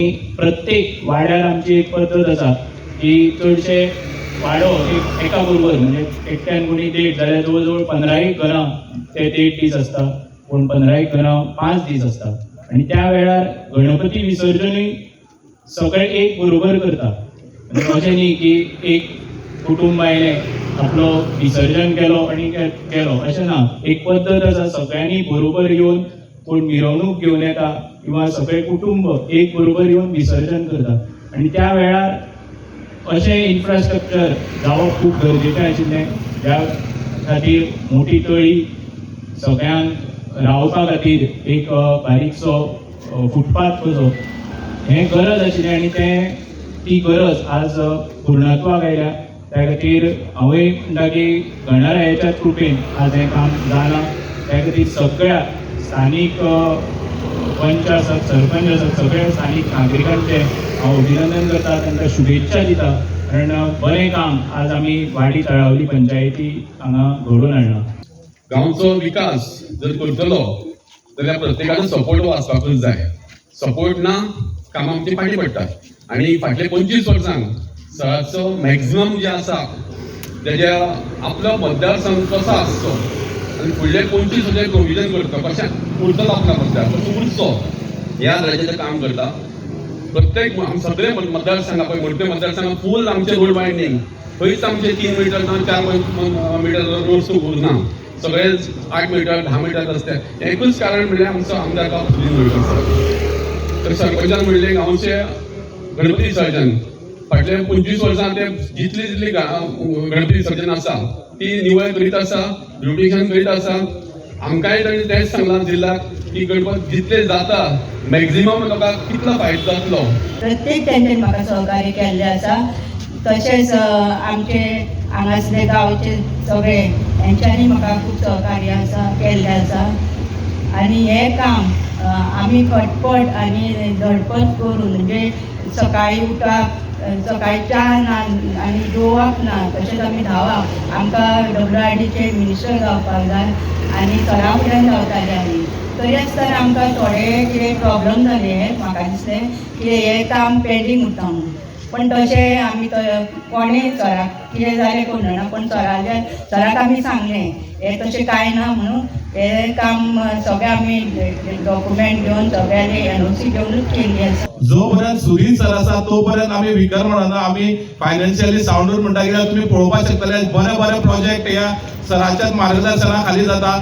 प्रत्येक वाड्यार आमची एक पद्दत आसा की चडशे वाडो एक एका बरोबर, म्हणजे एकट्यान कोणी देड जाल्यार जवळ जवळ 15 एक घरां ते देड दीस आसता, पूण 15 एक घरां 5 दीस आसता आनी त्या वेळार गणपती विसर्जनूय सगळे एक बरोबर करता. म्हणजे अशें न्ही की एक कुटुंब आयलें, आपलो विसर्जन केलो आनी गेलो, अशें ना. एक पद्दत आसा, सगळ्यांनी बरोबर येवन कोण मिरवणूक घेवन येता किंवा सगळे कुटुंब एक बरोबर येवन विसर्जन करता आनी त्या वेळार अशें इन्फ्रास्ट्रक्चर जावप खूब गरजेचें आशिल्लें, ज्या खातीर मोठी तळी, सगळ्यांक रावपा खातीर एक बारीकसो फुटपाथ कसो, हें गरज आशिल्लें आनी तें ती गरज आज पूर्णत्वाक आयल्या. त्या खातीर हांवूय म्हणटा की गणरायाच्या कृपेन आज हें काम जालां. त्या खातीर सगळ्या स्थानीक पंच आसत, सरपंच आसत, सगळ्या स्थानीक नागरिकांचें हांव अभिनंदन करता, तांकां शुभेच्छा दिता, कारण बरें काम आज आमी वाडी तळावली पंचायती हांगा घडोवन हाडलां. गांवचो विकास जर करतलो जाल्यार प्रत्येकाचो सपोर्ट हो आसपाकूच जाय. सपोर्ट ना, कामां आमची फाटीं पडटात. आनी फाटले 25 वर्सांक सराचो मॅक्झिमम जे आसा तेज्या आपलो मतदारसंघ कसो आसचो आनी फुडले 25 वर्सां प्रोविजन करता, कशें उरतलो आपलो मतदार, कसो उरचो, ह्या तरेचें काम करता. प्रत्येक आम सगळे मतदारसंघ पळय, मोठे मतदारसंघ फूल आमचे रोड वायडनींग, खंयच आमचे 3 मिटर ना 4 मिटर रोड उरना, सगळे 8 मिटर, 10 मिटर रस्ते. एकूच कारण म्हणल्यार आमचो आमदार बाब सुदिन ढवळीकर सर. तर सरपंचान म्हणलें, गांवचे गणपती विसर्जन फाटले 25 वर्सां ते जितली जितली गणपती विसर्जन आसा ती निवळ करीत आसा, ब्युटिशियन करीत आसा. आमकांय तांणी तेंच सांगलां जिल्ल्याक की गणपत जितले जाता मॅक्झिमम लोकांक कितलो फायदो जातलो. प्रत्येक तेंच्यानी म्हाका सहकार्य केल्लें आसा. तशेंच आमचे हांगासले गांवचे सगळे हेंच्यांनी म्हाका खूब सहकार्य आसा केल्लें आसा. आनी हें काम आमी खटपट आनी धडपड करून, म्हणजे सकाळी उठाप, सकाळी 4 ना आनी जेवप ना, तशेंच आमी धांवप. आमकां डब्ल्यू आर डीचे मिनिस्टर जावपाक जाय आनी सरा फुड्यान धांवताले आमी. तरी आसतना आमकां थोडे कितें प्रॉब्लम जाले. म्हाका दिसलें की हें काम पेंडींग उरता म्हणून, पण तशें आमी कोणें सराक कितें जालें कोण जाणा, पण सराले सराक आमी सांगलें, हें तशें कांय ना म्हणून. हें काम सगळें आमी डॉक्युमेंट घेवन, सगळ्यांनी एनओसी घेवनूच केल्ली आसा. जो पर्यंत सुदीन सर आसा तो पर्यंत आमी विकर म्हणना, आमी फायनान्शियली सावंडूर म्हणटा, कित्याक तुमी पळोवपाक शकतले, बरे बरे प्रोजेक्ट ह्या सराच्याच मार्गदर्शना खाली जाता.